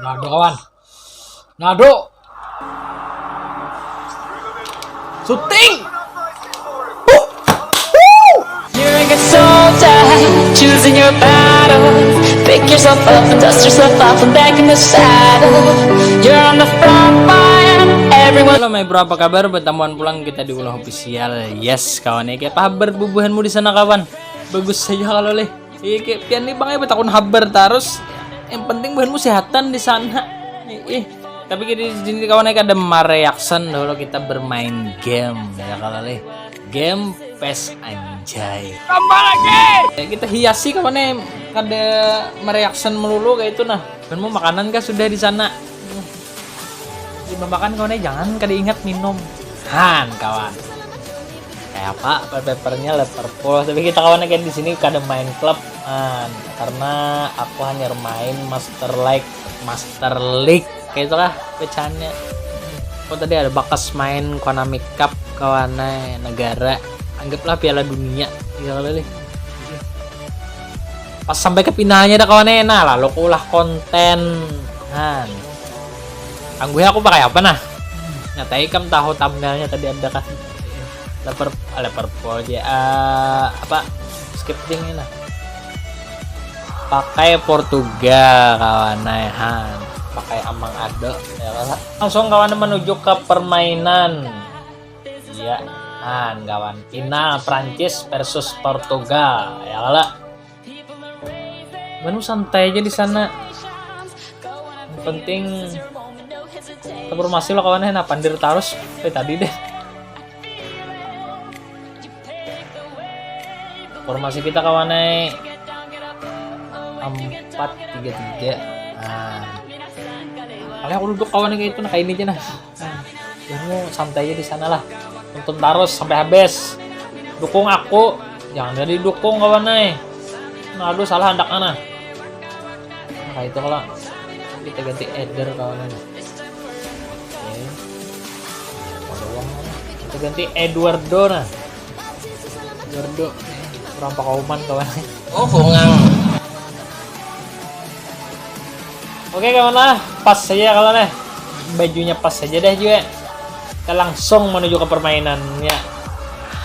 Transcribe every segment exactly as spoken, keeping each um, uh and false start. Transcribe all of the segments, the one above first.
Ronaldo, kawan. Ronaldo. Shooting. You're a good soldier, choosing your battles. Pick yourself up and dust yourself off and back in the saddle. You're on the front line, everyone. Halo my bro, apa kabar? Bertamuan pulang kita di Ulah Official. Yes, kawan ya. Kayak apa kabar bubuhanmu di sana, kawan? Bagus saja kalau leh. Iya, kayak pian nih bang ya, betakun habar terus. Yang penting buhanmu sehatan di sana. Ih, tapi kita di sini, kawan ya, kada mereaction dulu, kita bermain game ya kalau leh. Game pes anjay. Tambah lagi. Ya, kita hiasi, kawan ya, kada mereaction melulu kayak itu nah. Buhanmu makanan kah sudah di sana? Lima makan, kawan ya, jangan kada ingat minum. Han, kawan. Kayak apa? Papernya Liverpool. Tapi kita, kawan ya, kayak di sini kada main klub. Han, karena aku hanya main Master League, Master League. Kayak itu lah bacaannya. Oh, tadi ada bakas main Konami Cup, kawan ya, negara. Anggaplah Piala Dunia. Iya kalau leh. Pas sampai ke finalnya dah, kawan ya. Nah, lalu aku ulah konten. Han. Tangguhnya aku pakai apa nah? Nyatai kam tahu thumbnailnya tadi ada kan? Liver, ah, Liverpool aja. Ah, apa? Skip ding ini nah. Pakai Portugal, kawan ya. Han. Pakai Amang Ado ya lah. Langsung, kawan, menuju ke permainan. Iya, Han, kawan. Final Prancis versus Portugal ya lah. Manu santai aja di sana. Yang penting kita formasi lah, kawan ya. Nah, pandir terus kayak tadi deh. Formasi kita, kawan ya, empat tiga tiga. Nah, kali aku duduk, kawan ya, kayak itu nah, kayak ini aja nah. Nah, kamu santai aja di sana lah. Tonton terus sampai habis. Dukung aku. Jangan jadi dukung, kawan ya. Nah, aduh, salah handaknya nah. Nah, kayak itu kalau kita ganti Eder, kawan ya. Oke. Ada uang mana? Kita ganti Eduardo nah. Eduardo. Kurang pakauman, kawan. Oh, bungang. Oke, kawan lah, pas saja kalau nih. Bajunya pas saja deh juga. Kita langsung menuju ke permainannya.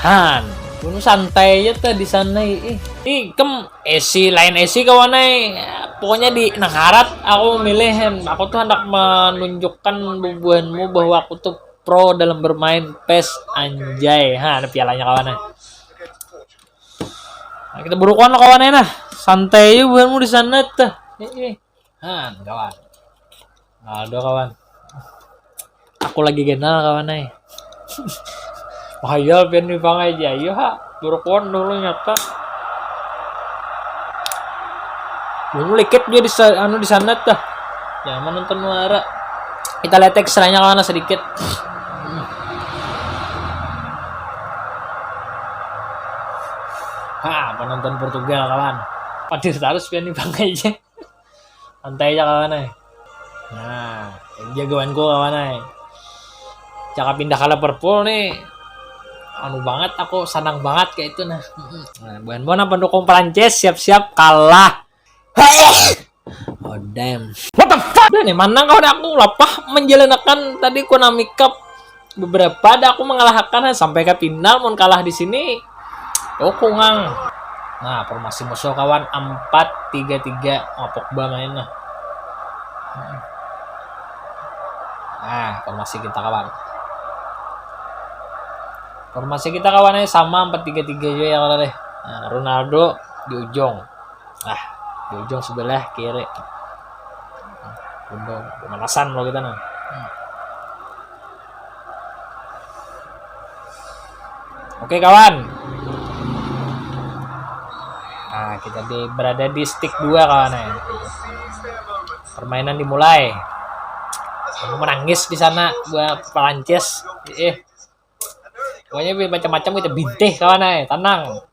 Han, bunuh santai aja tuh di sana. Ih, ih, kem esi lain esi, kawan ai. Pokoknya di nang harat aku memilih. Aku tuh hendak menunjukkan bubuhanmu bahwa aku tuh pro dalam bermain pes, anjay. Ha, ada pialanya, kawan ai. Nah, kita burukan, kawan ai, nah. Santai aja buhanmu di sana tuh. Ih, ih. Han, kawan. Aldo, kawan. Aku lagi kenal, kawan ai. Mahayal pian nih, bang aja. Ayo ha, berkuan dulu nyata. Dulu likit dia di sa- anu di sana tuh. Jangan nonton muara. Kita letek seranya, kawan, sedikit. Ha, penonton Portugal, kawan. Padir terus pian nih, bang aja. Santai aja, kawan ai. Nah, jagoanku, kawan ai. Jaka pindah ke Liverpool nih, anu banget, aku senang banget kayak itu nah. Nah, buhan buhan pendukung Prancis siap-siap kalah. Oh damn. What the fuck? Udah nih, manang, kawan, aku lapah menjalankan tadi Konami Cup. Beberapa ada aku mengalahkan sampai ke final, mun kalah di sini. Oh, kungang. Nah, formasi musuh, kawan, empat tiga tiga. Oh, Pogba main nah. Nah, formasi kita, kawan. Formasi kita, kawan, ini sama empat tiga tiga juga ya, kawan deh. Nah, Ronaldo di ujung. Nah, di ujung sebelah kiri. Bunda pemanasan lo kita nah. Oke, kawan. Nah, kita di berada di stick dua, kawan ya. Permainan dimulai. Kamu menangis di sana buat Prancis. Eh. Pokoknya macam-macam kita bintih, kawan ai. Tenang.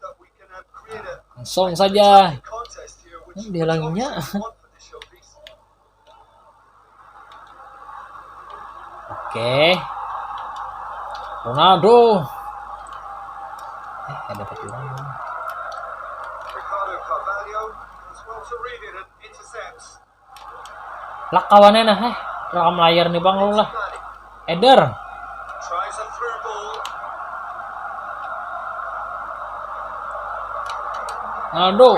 Langsung saja. Ini dihalanginya. Oke. Ronaldo. Eh, ada dapat orang. Ricardo Carvalho as well to read it and intercepts. Lak kawannya nah, eh. Rekam layar nih bang lu lah. Eder. Ronaldo.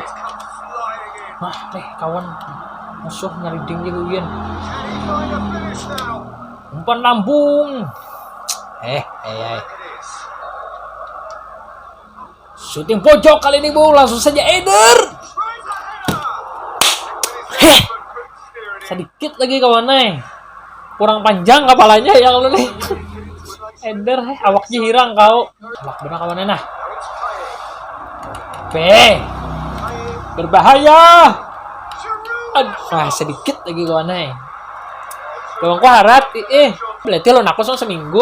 Nah, eh kawan musuh ngeriding juga Uyen. Umpan lambung. Eh, eh, eh. Shooting pojok kali ini, Bung. Langsung saja Eder. Heh. Sedikit lagi kawan, eh. Kurang panjang kepalanya ya kalau nih. Eder, heh, awaknya hirang kau. Awak benar kawan, nah. P. Berbahaya. Aduh, ah, sedikit lagi kawan, eh. Bawangku harat, ih. Berarti lo naku seminggu.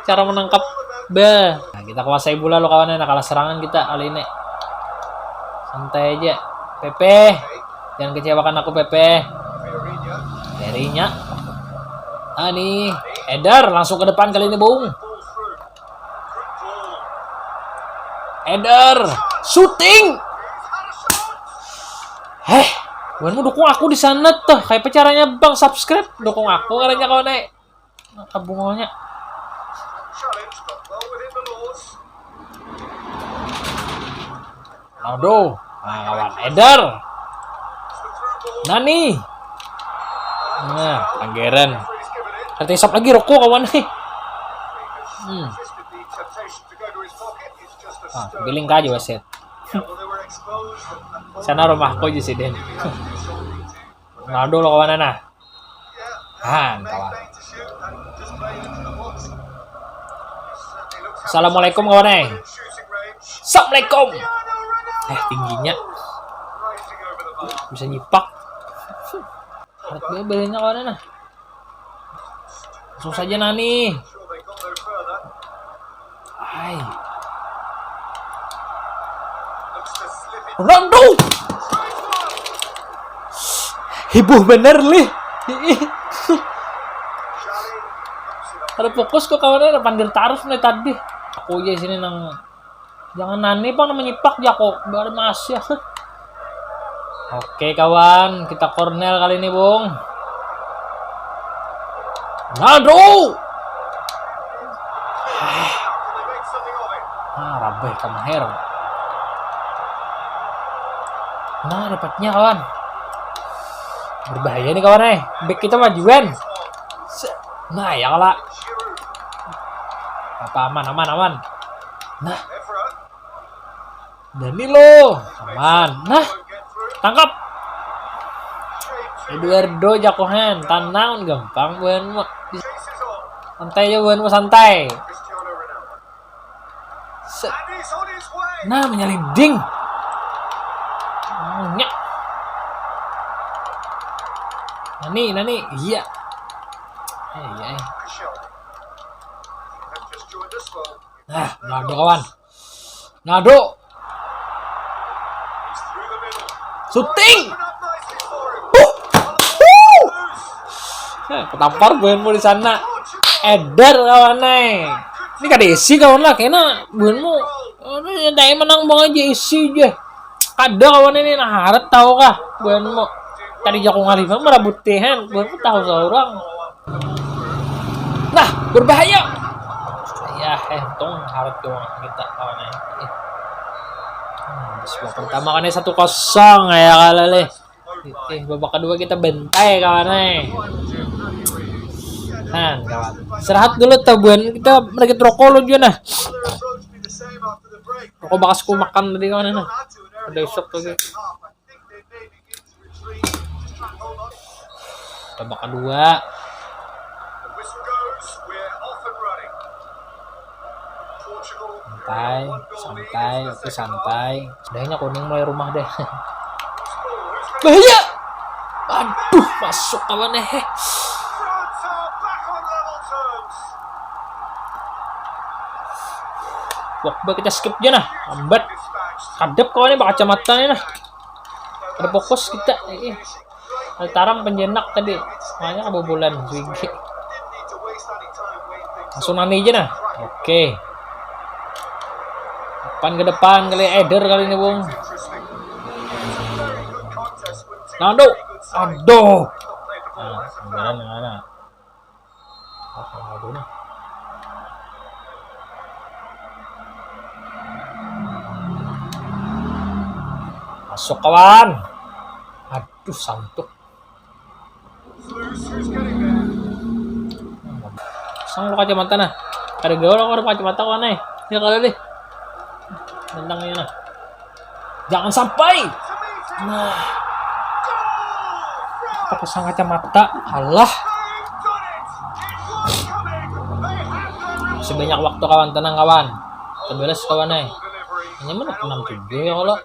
Cara menangkap B. Nah, kita kuasai bola lo kawan, nah, kalah serangan kita kali ini. Santai aja. Pepe. Jangan kecewakan aku, Pepe. Darinya. Nah, nih. Eder langsung ke depan kali ini, Bung. Eder. Shooting. Heh, buanmu dukung aku di sana tuh. Kayak apa caranya, Bang, subscribe? Dukung aku katanya kawan, eh. Tabungolnya. Ronaldo. Nah, kawan. Eder. Nani. Nah, anggeran. Nanti isap lagi rokok kawan nih. Hmm. Ah, biling aja wasit. Sana rumahku aja sih, Den. Ronaldo lo kawan, nah. Han, kawan. Assalamualaikum, kawan, eh. Assalamualaikum. Eh, tingginya. Bisa nyipak. Harat banget badannya, kawan, nah. Langsung saja, Nani. Hai. Ronaldo. Heboh bener, lih. Ada fokus kok kawannya, ada pandir tarif nih tadi. Aku aja sini nang, jangan Nani, Bang, nang menyipak, jako. Baru masih. Oke, kawan, kita corner kali ini, Bung. Ronaldo. Ah, rabeh ka maher. Nah, dapatnya, kawan. Berbahaya nih, kawan, eh. Back kita majuan. Se-, nah, ya kalah. Apa, aman, aman, aman. Nah. Danilo, aman. Nah, tangkap. Eduardo, jakohan, tanang, gampang buanmu. Santai aja buanmu, santai. Set. Nah, menyeliding. Nyak. Nani, Nani, iya. Eh, iya, eh. Nah, Ronaldo, kawan. Ronaldo. Shooting. Huh. Huh. Heh, ketampar buanmu di sana. Eder, kawan, eh. Ini kada isi, kawan, lah, kena buanmu. Ini menang, bang, aja isi aja. Kada, kawan, ini nah harat tahu kah buanmu. Tadi jaku ngalih merabut tihan, buanmu tahu seorang. Nah, berbahaya. Ya, eh, untung harat doang kita, kawan, eh. Eh. Hmm, babak pertama kan satu kosong ya, kalah, leh. Eh, babak kedua kita bantai, kawan, eh. Nah, kawan. Istirahat dulu, tabuan kita mereka rokok lo juga, nah. Rokok bakasku makan tadi, kawan, nah. Ada isuk lagi. Babak kedua. Santai, santai, oke, santai. Dahnya kuning mulai rumah deh. Bahaya. Aduh, masuk kawan, eh. Pogba kita skip aja, nah. Lambat. Kadep kawannya bakacamata nih, nah. Ada fokus kita. Eh, eh. Ada tarang penjenak tadi. Makanya kebobolan. Wigi. Langsung Nani aja, nah. Oke. Depan ke depan kali, Eder kali ini, Bung. Ronaldo. Aduh. Nah, gambaran yang mana? Oh, aduh nih. Masuk, kawan. Aduh, santuk. Sang lo kacamata nah. Kada gaul aku ada kacamata, kawan, eh. Ya kalau deh. Tentangnya nah. Jangan sampai. Nah. Kita pasang kacamata. Alah. Masih banyak waktu, kawan, tenang, kawan. Tebeles, kawan, eh. Hanya menit enam tujuh ya kalau.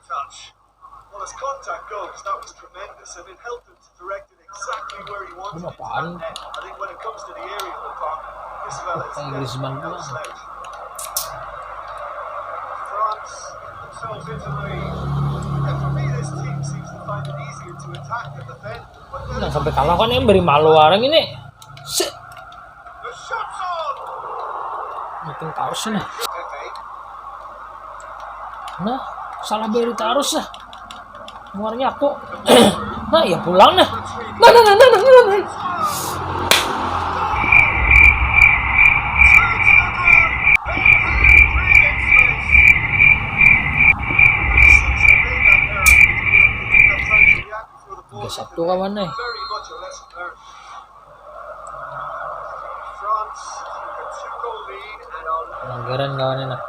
Well, as contact goes, that was tremendous, and it helped him to direct it exactly where he wanted it to. Apaan? That net. I think when it comes to the aerial department, Isabel is definitely no slouch. France get themselves into the lead. And for me, this team seems to find it easier to attack than defend. Nah, sampai kalah kan, yang beri malu orang ini. Sik. Makin tarus ini. Nah, salah beri tarus lah. Muarnya aku. Nah, ya pulang nah. Nah, nah, nah, nah, nah, nah. Tiga satu, kawan, eh. Pelanggaran, kawan, nah.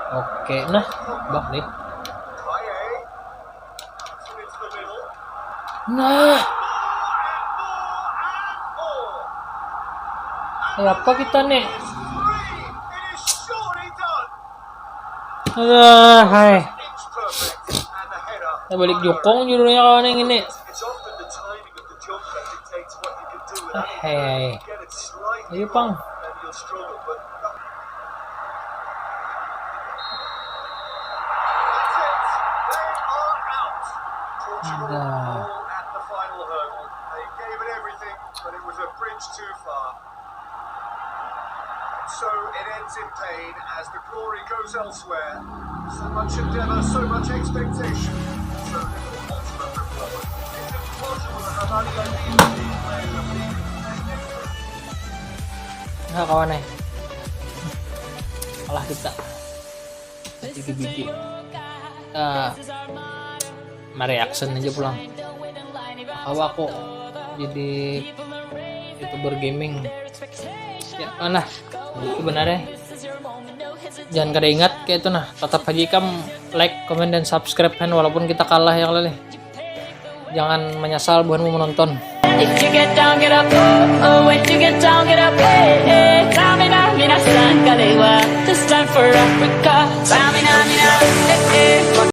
Oke, nah, bak nih. Nah. Apa kita nih? Aduh, hai. Kita balik jukung judulnya, kawan, yang ini. Ah, hei. Ayo, pang. Ada. So it ends in pain as the glory goes elsewhere. So much endeavour, so much expectation, so little ultimate reward. It's impossible to have any idea of these players are leaving. Nah, kawan, eh. Kalah kita. Biji-biji. Kita mereaction aja pulang. Kawa aku jadi youtuber gaming. Ya, mana? Itu benar ya. Jangan kada ingat kayak itu nah. Tetap aja ikam like, comment, dan subscribe kan, walaupun kita kalah ya, kalau nih. Jangan menyesal buhanmu menonton. If you get down, get up. Oh, oh, when you get down, get up. Hey, hey. Samina, minasan, kalewa. This time for Africa. Samina.